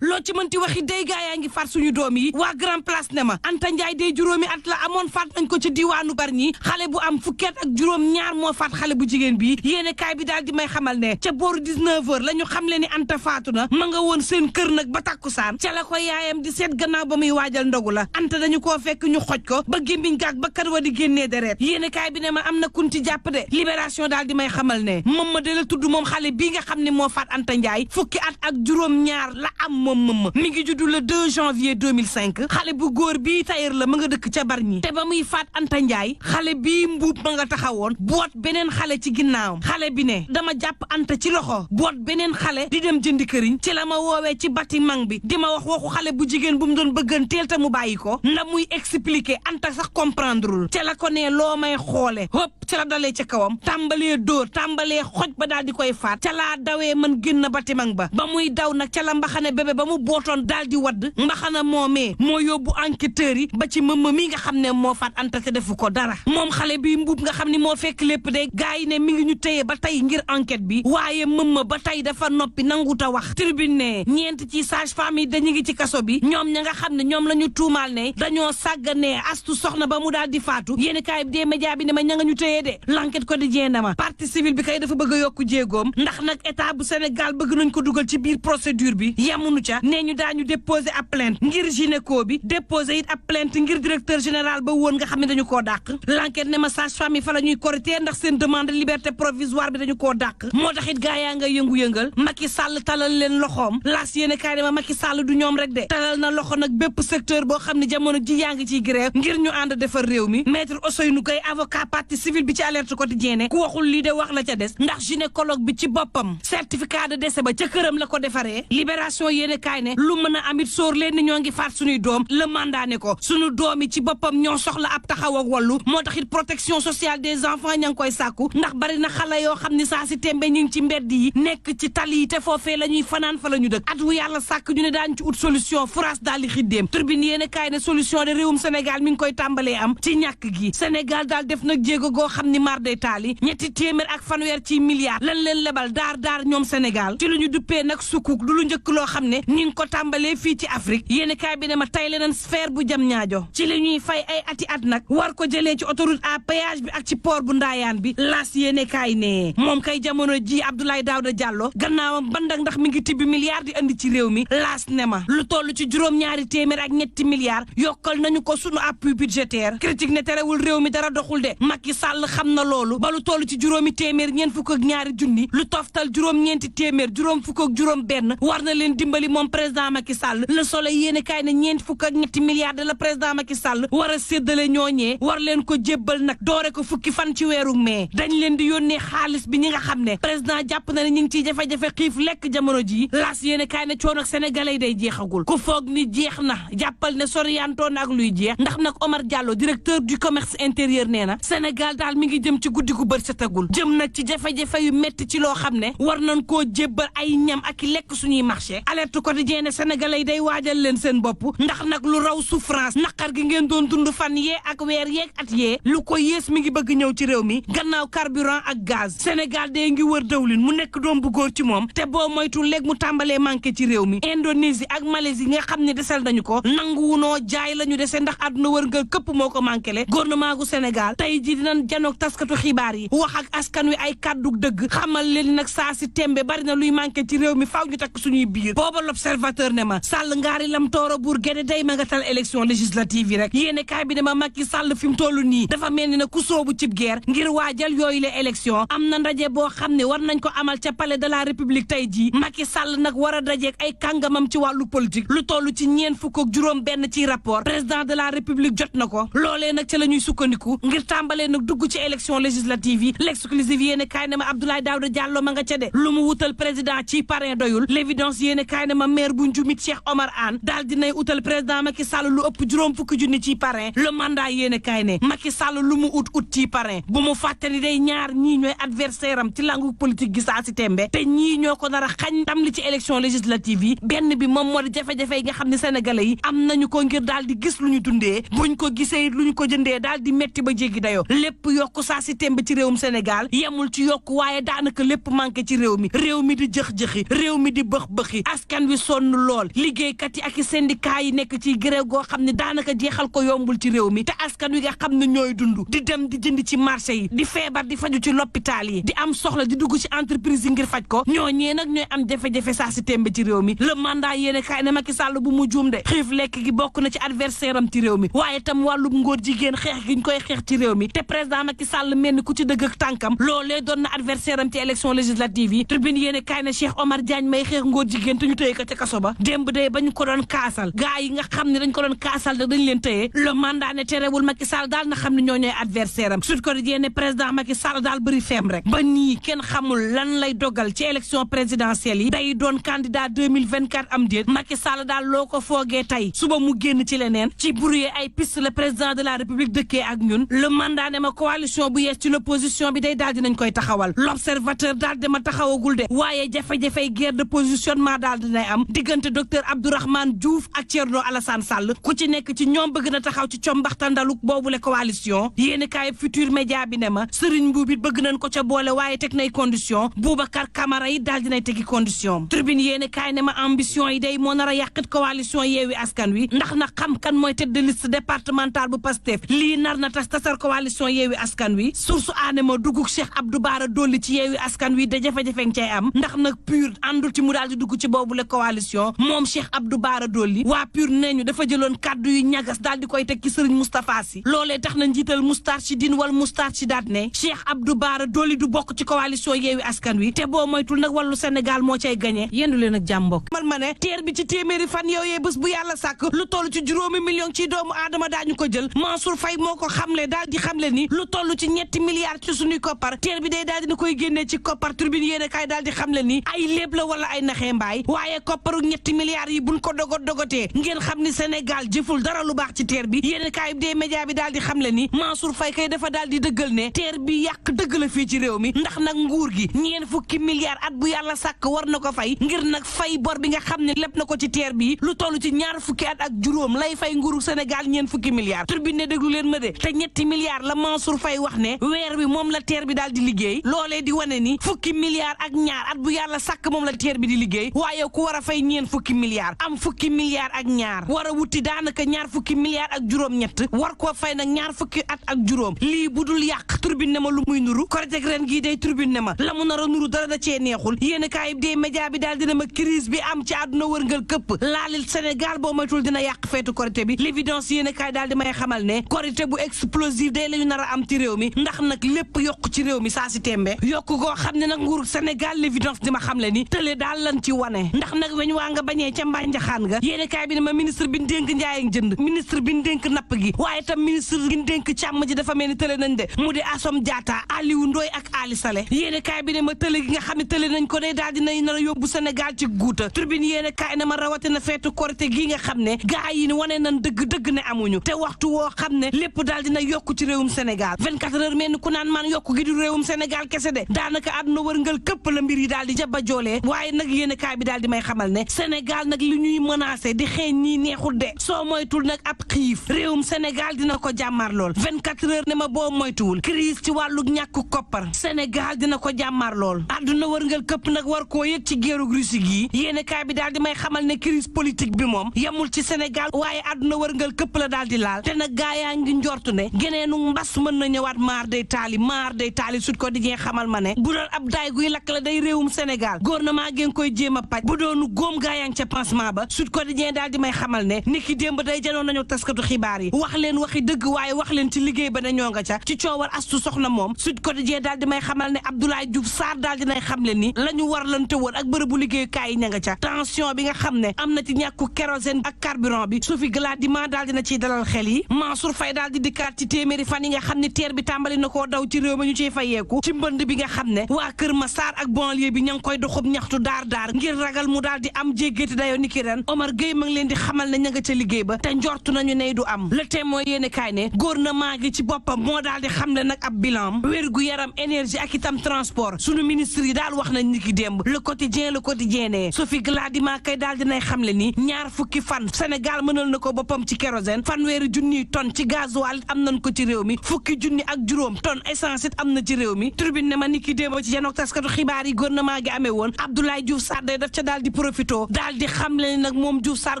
loo ci mënti waxi day gaa yaa ngi faat suñu doom yi waa Grand Place ne ma Anta Ndiaye day juróomi at la amoon faat nañ ko ci diwaanu Bargny xale bu am fukkeet ak juróom ñaar moo faat xale bu jigéen bi yéene kaay bi daal di may xamal ne ca booru 19h la ñu xam le ni Anta faatu na ma nga woon seen kër nag ba takkusaan ca la ko yaayam di seet gannaaw ba muy waajal ndogu la Anta dañu koo fekk ñu xoj ko ba gémmiñ gaag ba kat wa di génnee deret yéene kaay bi ne ma am na kun ci jàpp de Libération daal di may xamal ne moom ma de la tudd moom xale bii nga xam ne moo faat Anta Ndiaye fukki at ak juróom ñaar la am moom mi ngi juddu le 2 janvier 2005 xale bu góor bii tailleur la ma nga dëkk ca Bargny te ba muy faat Anta Ndiaye xale bii mbuub ma nga taxawoon boot beneen xale ci ginnaawam xale bi ne dama jàpp Anta ci loxo boot beneen xale di dem jëndi këriñ ci la ma woowee ci bâtiment bi di ma wax waxu xale bu jigéen bu mu doon bëgganteel te mu bàyyi ko nda muy expliquer Anta sax comprendreul ca la ko ne loo may xoole hop ca la dalee ca kawam tàmbalee dóor tàmbalee xoj ba daal di koy faat ca laa dawee man génn bâtiment ba muy daw nag ca la mbaxane bébé ba mu bootoon daal di wadd mbaxana moomee moo yóbbu enquêteurs yi ba ci mëmm mi nga xam ne moo faat Anta te defu ko dara moom xale bi mbuub nga xam ni moo fekk lépp de gars yi ne mi ngi ñu téye ba tey ngir enquête bi waaye mëmm ba tey dafa noppi nanguta wax tribune ne ñeent ci sage-femme yi dañu ngi ci kaso bi ñoom ña nga xam ne ñoom la ñu tuumaal ne dañoo sàgganee astu soxna ba mu daal di faatu yéeni kaay bi des médias bi ne ma ña nga ñu téye de l'enquête quotidien na ma partie civile bi kay dafa bëgg a yokku jéegoom ndax nag état bu Sénégal bëgg nañ ko dugal ci biir procédure bi yamunu ca nee ñu daañu déposé ab plainte ngir gynéco bi déposé it ab plainte ngir directeur général ba woon nga xam ne dañu koo dàq l'enquête ne ma sage-femme yi fa la ñuy korité ndax seen demande liberté provisoire bi dañu koo dàq moo tax it gaa yaa nga yëngu-yëngal Macky Sall talal leen loxoom laas yéene kaay ne ma Macky Sall du ñoom rek de talal na loxo nag bépp secteur boo xam ne jamono ji yaa ngi ciy grève ngir ñu ànd defar réew mi maître Ousseynou Gueye avocat partie civile bi ci alerte quotidienne ku waxul lii de wax la ca des ndax gynécologue bi ci boppam certificat de décès ba ca këram la ko defaree libération yéene kaay ne lu mën a amit sóor leen ni ñoo ngi faat suñuy doom le mandat ne ko suñu doom yi ci boppam ñoo soxla ab taxaw ak wallu moo tax it protection sociale des enfants ña ngi koy sàkku ndax bari na xale yoo xam ni saa si tembe ñu ngi ci mbedd yi nekk ci tali yi te foofee la ñuy fanaan fa la ñu dëkk at wu yàlla sàkk ñu ne daañu ci ut solution France daal di xiddeem turbine yéene kaay ne solution de réewum Sénégal mi ngi koy tàmbalee am ci ñàkk gi Sénégal daal def nag jéego goo xam ni mar day taal yi ñetti téeméer ak fanweer ci milliards lan leen lebal daar ñoom Sénégal ci lu ñu duppee nag sukuk du lu njëkk loo xam ne ñi ngi ko tàmbalee fii ci Afrique yéeni kaay bi ne ma tay leneen sphère bu jam ñaajo ci li ñuy fay ay ati at nag war ko jëlee ci autoroute à péage bi ak ci port bu Ndaayaan bi laas yéene kaay ne moom kay jamono ji Abdoulaye Daouda Diallo gannaawam bandak ndax mi ngi tibbi milliards di andi ci réew mi laas ne ma lu toll ci juróom-ñaari téeméer ak ñetti milliards yokkal nañu ko sunu appui budgétaire critique ne terewul réew mi dara doxul de Macky Sall xam na loolu ba lu toll ci juróomi téeméer ñeent fukk ak ñaari junni lu toftal juróom-ñeenti téeméer juróom fukk ak juróom benn war na leen dimbali moom président Macky Sall Le Soleil yéene kaay ne ñeent fukk ak ñetti milliards de la président Macky Sall war a séddale ñooñee war leen ko jébbal nag doore ko fukki fan ci weeru mai dañ leen di yónnee xaalis bi ñi nga xam ne président jàpp na ne ñu ngi ciy jafe-jafe xiif lekk jamono ji laas yéene kaay ne coono ak sénégalais yi day jeexagul ku foog ni jeex na jàppal ne soriyantoon ak luy jeex ndax nag Omar Diallo directeur du commerce intérieur nee na Sénégal daal mi ngi jëm ci guddi gu bët setagul jëm nag ci jafe-jafe yu metti ci loo xam ne war nañ koo jébbal ay ñam ak lekk suñuy marché alerte quotidien ne sénégalais yi day waajal leen seen bopp ndax nag lu raw souffrance naqar gi ngeen doon dund fan yee ak weer yeeg at yee lu ko yées mi ngi bëgg ñëw ci réew mi gannaaw carburant ak gaz Sénégal dee ngi wër dawlin mu nekk doom bu góor ci moom te boo moytul léegi mu tàmbalee manqué ci réew mi Indonésie ak Malaisie nga xam ne desel nañu ko nanguwunoo jaay la ñu dese ndax àdduna wërngal këpp moo ko manqué le gouvernement gu Sénégal tey ji dinañ janoog taskatu xibaar yi wax ak askan wi ay kàddu dëgg xamal leen nag saa si tembe bari na luy manqué ci réew mi faaw ñu takk suñuy biir booba l'observateur ne ma Sall ngaari lam tooro buur géde day ma nga tal élection législative yi rek yéene kaay bi dama Macky Sall fi mu toll nii dafa mel ni na ku soobu cib guerre ngir waajal yooyu la élection am na ndaje boo xam ne war nañ ko amal ca palais de la république tey jii Macky Sall nag war a dajeek ay kàngamam ci wàllu politique lu toll ci ñeen fukk ak juróom benn ci rapport président de la république jot na ko loolee nag ca la ñuy sukkandiku ngir tàmbalee nag dugg ci élection législative yi l'exclusive yéene kaay ne ma Abdoulaye Daouda Diallo ma nga ca de lu mu wutal président ci parrain doyul l'évidence yéene kaay ne ma maire bu Njumit Cheikh Omar Anne daal dinay utal président Macky Sall lu ëpp juróom fukki junni ci parrain le mandat yéene kaay ne Macky Sall lu mu ut ci parrain bu mu fàtte ni day ñaar ñii ñooy adversaire am ci langu politique gi saa si tembe te ñii ñoo ko nar a xañ tam li ci élection législative yi benn bi moom moo di jafe-jafe yi nga xam ne sénégalais yi am nañu ko ngir daal di gis lu ñu dundee buñ ko gisee lu ñu ko jëndee daal di metti ba jéggi dayoo lépp yokku saa si tembe ci réewum Sénégal yemul ci yokku waaye daanaka lépp manqué ci réew mi di jëx-jëxi réew mi di bëx-bëxi askan wi sonn lool liggéeykat yi ak i syndicat yi nekk ci grève goo xam ne daanaka jeexal ko yombul ci réew mi te askan wi nga xam ne ñooy dund di dem di jënd ci marché yi di feebar di faju ci l'hôpital yi di am soxla di dugg ci entreprise yi ngir faj ko ñooñee nag ñooy am jafe-jafe saa si tembe ci réew mi le mandat yéene kaay ne Macky Sall bu mu juum de xiif lekk gi bokk na ci adversaire am ci réew mi waaye tam wàllum ngóor jigéen xeex gi ñu koy xeex ci réew mi te président Macky Sall mel ni ku ci dëgg ak tànkam loolee doon na adversaire am ci élection législative yi tribune yéene kaay ne Cheikh Omar Diagne may xeex ngóor jigéen te ñu tëye ko ca kaso ba démb day ba ñu ko doon kaasal gaa yi nga xam ne dañ ko doon kaasal da dañ leen tëye le mandat ne terewul Macky Sall daal na xam ne ñoo ñooy adversaire am Sud Quotidien ne président Macky Sall daal bëri feem rek ba nii kenn xamul lan lay dogal ci élection présidentielle yi day doon candidat 2024 am déet Macky Sall daal loo ko foogee tey suba mu génn ci leneen ci brouiller ay piste le président de la république dëkkee ak ñun le mandat ne ma coalition bu yees ci l'opposition bi day daal dinañ koy taxawal l'observateur daal dama taxawagul de waaye jafe-jafey guerre de positionnement daal dinay am diggante docteur Abdourahmane Diouf ak Thierno Alassane Sall ku ci nekk ci ñoom bëgg na taxaw ci combaxtandalu boobule coalition yéeni kaay futur média bi ne ma Serigne Mboup it bëgg nañ ko ca boole waaye teg nay condition Boubacar Camara yi daal dinay tegi condition tribune yéeni kaay ne ma ambition yi day moo nar a yàqit coalition Yewwi Askan Wi ndax na xam kan mooy tête de liste départementale bu Pastef lii nar na tasar coalition Yewwi Askan Wi source aane ma dugg Cheikh Abdou Bara Dolly ci Yewwi Askan Wi da jafe-jafe nga cay am ndax nag PUR àndul ci mu daal di dugg ci boobule coalition moom Cheikh Abdou Bara Dolly waa PUR nee ñu dafa jëloon kaddu yu ñagas daal di koy teg ci Serigne Moustapha Sy loolee tax na njiital Moustarchidine wala Moustarchidaat ne Cheikh Abdou Bara Dolly du bokk ci coalition Yewwi Askan Wi te boo moytul nag wàllu Sénégal moo cay gagné yendu leen ak jàmm mbokk man ma ne teer bi ci téeméeri fan yooyee bés bu yàlla sàkk lu toll ci juróomi million ci doomu aadama daañu ko jël Mansour Faye moo ko xamle daal di xamle ni lu toll ci 7 milliards ci suñuy koppar teer bi day daal dina koy génnee ci koppar tribune yéene kaay daal di xamle ni ay léeb la wala ay naxee mbaay waaye kopparu 7 milliards yi buñ ko dogotee ngeen xam ni Sénégal jëful dara lu baax ci teer bi yéene kaay bi dee média bi daal di xamle ni Mansour Faye kay dafa daal di dëggal ne teer bi yàq dëgg la fii ci réew mi ndax nag nguur gi 4 fukki milliards at bu yàlla sàkk war na ko fay ngir nag fay bor bi nga xam ne lépp na ko ci teer bi lu toll ci 2 fukki at ak juróom lay fay nguuru Sénégal 4 fukki milliards tribune ne déglu leen ma de te 7 milliards la Mansour Faye wax ne weer bi moom la teer bi daal di liggéey loolee di wane ni fukki milliards ak ñaar at bu yàlla sàkk moom la teer bi di liggéey waaye ku war a fay ñeen fukki milliards am fukki milliards ak ñaar war a wuti daanaka ñaar fukki milliards ak juróom-ñett war koo fay nag ñaar fukki at ak juróom lii budul yàq turbine ne ma lu muy nuru korite ren gii day turbine ne ma la mu nar a nuru dara da cee neexul yéen kaay bi dee média bi daal dina ma crise bi am ci àdduna wërngal këpp laalil Sénégal boo moytul dina yàq feetu korite bi l'évidence yéen kaay daal di may xamal ne korite bu explosive day la ñu nar a am ci réew mi ndax nag lépp yokk ci réew mi saa si tembe yokk goo xam ne nag nguuru Sénégal l'évidence di ma xam le ni tële daal lan ci wane ndax nag weñ waa nga bañee ca mbaa njaxaan nga yéen kaay bi ne ma ministre bi dénk njaay ak jënd ministre bi dénk napp gi waaye tam ministre bi dénk càmm ji dafa mel ni tële nañ de mu di Assome Diatta Aliou Ndoye ak Ali Saleh yéen kaay bi ne ma tële gi nga xam ne tële nañ ko day daal dinañ nar a yóbbu Sénégal ci guuta turbine yéen kaay ne ma rawatina feetu korite gi nga xam ne gaa yi ni wane nañ dëgg-dëgg ne amuñu te waxtu woo xam ne lépp daal dina yokku ci réewum Sénégal 24 heures mel ni ku naan man yokku gi du réewum Sénégal kese de daanaka àdduna wërngal këpp la mbir yi daal di jaba joolee waaye nag yéen kaay bi daal di may xamal ne Sénégal nag li ñuy menacé di xeeñ ñii neexul de soo moytul nag ab xiif réewum Sénégal dina ko jàmmaar lool 24 heures ne ma boo moytuwul crise ci wàllu ñàkk koppar Sénégal dina ko jàmmaar lool àdduna wërngal këpp nag war koo yëg ci géerug Russie gii yéen kaay bi daal di may xamal ne crise politique bi moom yemul ci Sénégal waaye àdduna wërngal këpp la daal di laal te nag gaa yaa ngi njortu ne geneenu mbas mën na ñëwaat maar day taali Sud Quotidien xamal ma ne bu doon ab daay guy lakk la day réewum Sénégal gouvernement ngeen koy jéem a paj bu doonu góom gaa yaa ngi ca pansement ba Sud Quotidien daal di may xamal ne niki démb day janoon nañu taskatu xibaar yi wax leen waxi dëgg waaye wax leen ci liggéey ba ne ñoo nga ca ci coowal astu soxna moom Sud Quotidien daal di may xamal ne Abdoulaye Diouf Sarr daal dinay xamle ni la ñu war lante woon ak bërëbu liggéeyukaay yi ña nga ca tension bi nga xam ne am na ci ñàkku kérosène ak carburant bi Sophie Gladima daal dina ciy dalal xel yi Mansour Faye daal di dikkaat ci téeméeri fan yi nga xam ne teer bi tàmbali na koo daw ci réew mi ñu ciy fayeeku ci mbënd bi nga xam ne waa Kër Massar ak banlieue bi ña ngi koy doxub ñaxtu daar ngir ragal mu daal di am jéggéeti dayoo niki ren Omar Gueye ma ngi leen di xamal ne ña nga ca liggéey ba te njortu nañu ne du am le témoin yéene kaay ne gouvernement gi ci boppam moo daal di xamle nag ab bilan wérgu yaram énergie ak itam transport sunu ministre yi daal wax nañ niki démb le quotidien ne Sophie Gladima kay daal dinay xamle ni ñaar fukki fan Sénégal mënal na ko boppam ci kérosène fanweeri junniy tonne ci gasoil it am nañ ko ci réew mi fukki junni ak juróom tonne essence it am na ci réew mi tribune ne ma niki démb ci janook taskatu xibaar yi gouvernement gi amee woon Abdoulaye Diouf Sarr day daf ca daal di profito daal di xamle ni nag moom Diouf Sarr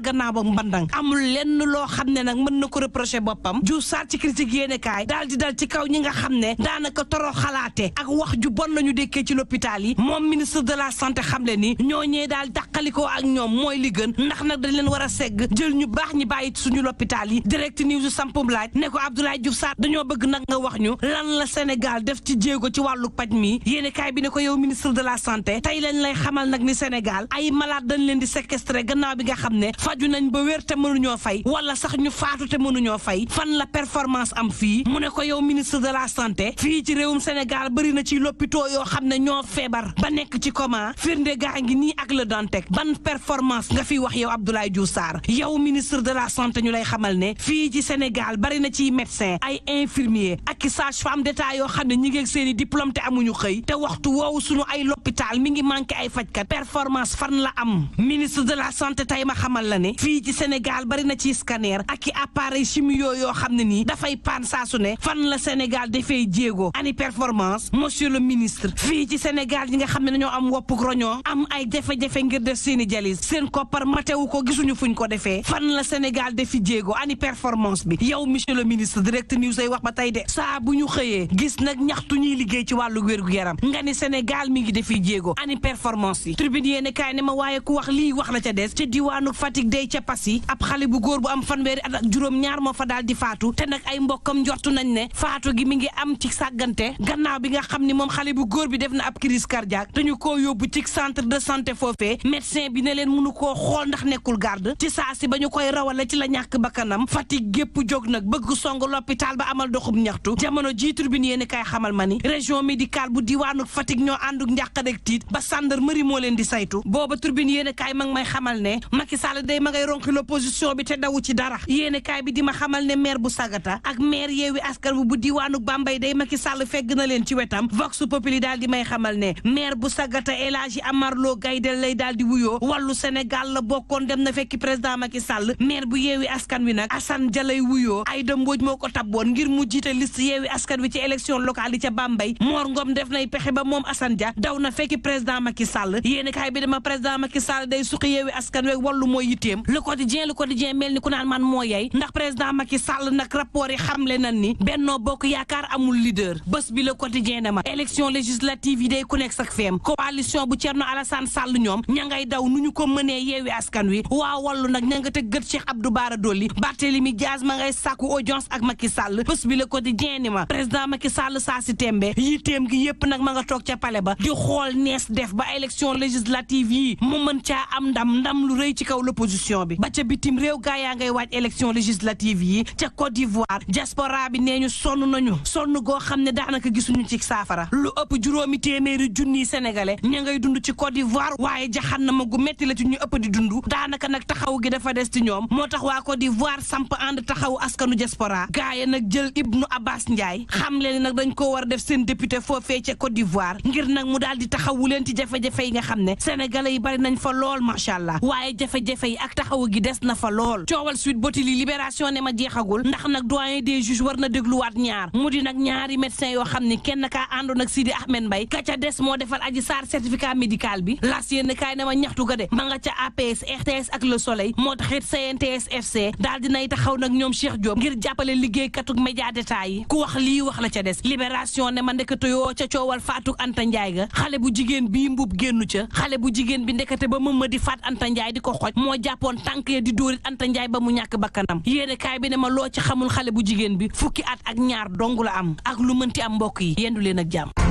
gannaaw ba mbandang amul lenn loo xam ne nag mën na ko reproché boppam Diouf Sarr ci critique yéene kaay daal di dal ci kaw ñi nga xam ne daanaka toro xalaate ak wax ju bon lañu dékkee ci l'hôpital yi moom ministre de la santé xamle ni ñooñee daal dàqalikoo ak ñoom mooy li gën ndax nag dañ leen war a segg jël ñu baax ñi bàyyi suñu l'hôpital yi direct news sampum laaj ne ko Abdoulaye Diouf Sarr dañoo bëgg nag nga wax ñu lan la Sénégal def ci jéego ci wàllu paj mi yéene kaay bi ne ko yow ministre de la santé tey lañ lay xamal nag ni Sénégal ay malade dañ leen di séquestré gannaaw bi nga xam ne faju nañ ba wér te mënuñoo fay wala sax ñu faatu te mënuñoo fay fan la performance am fii mu ne ko yow ministre de la santé fii ci réewum Sénégal bëri na ci lopito yoo xam ne ñoo feebar ba nekk ci coma firnde gaa ngi nii ak le Dantec ban performance nga fi wax yow Abdoulaye Diouf Sarr yow ministre de la santé ñu lay xamal ne fii ci Sénégal bari na ci médecin ay infirmier ak sage-femme d'état yoo xam ne ñi ngi seeni diplôme te amuñu xëy te waxtu woowu sunu ay l'hôpital mi ngi manqué ay fajkat performance fan la am ministre de la santé tey ma xamal la ne fii ci Sénégal bari na ci scanner ak i appareil chimio yoo xam ne nii dafay paan saa su ne fan la Sénégal dafay jéego ani performance monsieur le ministre fii ci Sénégal yi nga xam ne dañoo am woppuk roñoo am ay jafe-jafe ngir def seeni dialyse seen koppar matewu ko gisuñu fuñ ko defee fan la Sénégal defi jéego ani performance bi yow monsieur le ministre direct news ay wax ba tey de saa bu ñu xëyee gis nag ñaxtu ñuy liggéey ci wàllu wér-gu-yaram nga ni Sénégal mi ngi defi jéego ani performance yi tribune yéene kaay ne ma waaye ku wax lii wax la ca des ca diwaanu Fatick day ca Passy ab xale bu góor bu am fanweeri at ak juróom ñaar moo fa daal di faatu te nag ay mbokkam njortu nañ ne faatu gi mi ngi am ci sàggante gannaaw bi nga xam ni moom xale bu góor bi def na ab crise cardiaque dañu koo yóbbu ci centre de santé foofee médecin bi ne leen mënu koo xool ndax nekkul garde ci saa si ba ñu koy rawale ci la ñàkk bakkanam Fatick gépp jóg nag bëgg song l'hôpital ba amal doxub ñaxtu jamono ji tribune yéen kaay xamal ma ni région médicale bu diwaanu Fatick ñoo ànduk njàqadek tiit ba gendarmerie moo leen di saytu booba tribune yéen kaay ma ngi may xamal ne Macky Sall day ma ngay ronki l'opposition bi te dawu ci dara yéen kaay bi di ma xamal ne maire bu Sagata ak maire Yewwi Askan Wi bu diwaanu Bambey day Macky Sall fegg na leen ci wetam Vox Populi daal di may xamal ne maire bu Sagata El Hadji Amar Lo Gaydel lay daal di wuyoo wàllu Sénégal la bokkoon dem na fekki président Macky Sall maire bu Yewwi Askan Wi nag Assane Dia lay wuyoo Aïda Mbodj moo ko tabboon ngir mu jiite liste Yewwi Askan Wi ci élection locale yi ca Bambey Mor Ngom def nay pexe ba moom Assane Dia daw na fekki président Macky Sall yéen kaay bi dama président président Macky Sall day suqi Yewwi Askan Wi wallu mooy yitteem le quotidien mel ni ku naan man moo yey ndax président Macky Sall nag rapport yi xamle nan ni Benno Bokk Yaakaar amul leader bés bi le quotidien ne ma élection législative yi day ku nekk sak feem coalition bu Thierno Alassane Sall ñoom ña ngay daw nu ñu ko mënee Yewwi Askan Wi waa wallu nag ña nga te gët Cheikh Abdou Bara Dolly Barthélémy Diaz ma ngay sàkku audience ak Macky Sall bés bi le quotidien ni ma président Macky Sall saa si tembe yitteem gi yépp nag ma nga toog ca palais ba di xool nees def ba élection législative yi mu mën caa am ndam lu rëy ci kaw l'opposition bi ba ca bitim réew gaa yaa ngay waaj élection législative yi ca Côte d'Ivoire diaspora bi nee ñu sonn goo xam ne daanaka gisuñu ci saafara lu ëpp 500 junniy sénégalais ña ngay dund ci Côte d'Ivoire waaye jaxannama gu metti la ci ñu ëpp di dund daanaka nag taxaw gi dafa des ci ñoom moo tax waa Côte d'Ivoire samp ànd taxaw askanu diaspora gaa yi nag jël Ibnou Abbas Ndiaye xam leen nag dañ ko war def seen député foofee ca Côte d'Ivoire ngir nag mu daal di taxawu leen ci jafe-jafe yi nga xam ne sénégalais yi bari nañ fa lool macha allah waaye jafe-jafe yi ak taxawu gi des na fa lool coowal Sweet Beauté li libération ne ma jeexagul ndax nag doyen des juges war na dégluwaat ñaar mu di nag ñaari médecin yoo xam ne kenn kaa àndoon ak Sidi Ahmed Mbaye ka ca des moo defal Adji Sarr certificat médical bi las yéen kaay ne ma ñaxtu ga de ma nga ca APS RTS ak Le Soleil moo taxit CNTS FC daal dinay taxaw nag ñoom Cheikh Diop ngir jàppale liggéeykatug média d'état yi ku wax lii wax la ca des libération ne ma ndekete yoo ca coowal Fatou Anta Ndiaye ga xale bu jigéen bii mbub génnu ca xale bu jigéen bi ndekete ba mëm ma di faat Anta Ndiaye di ko xoj moo jàppoon tànk ya di dóorit Anta Ndiaye ba mu ñàkk bakkanam yéene kaay bi ne ma loo ci xamul xale bu jigéen bi fukki at ak ñaar dong la am ak lu mënti am mbokk yi yendu leen ak jàmm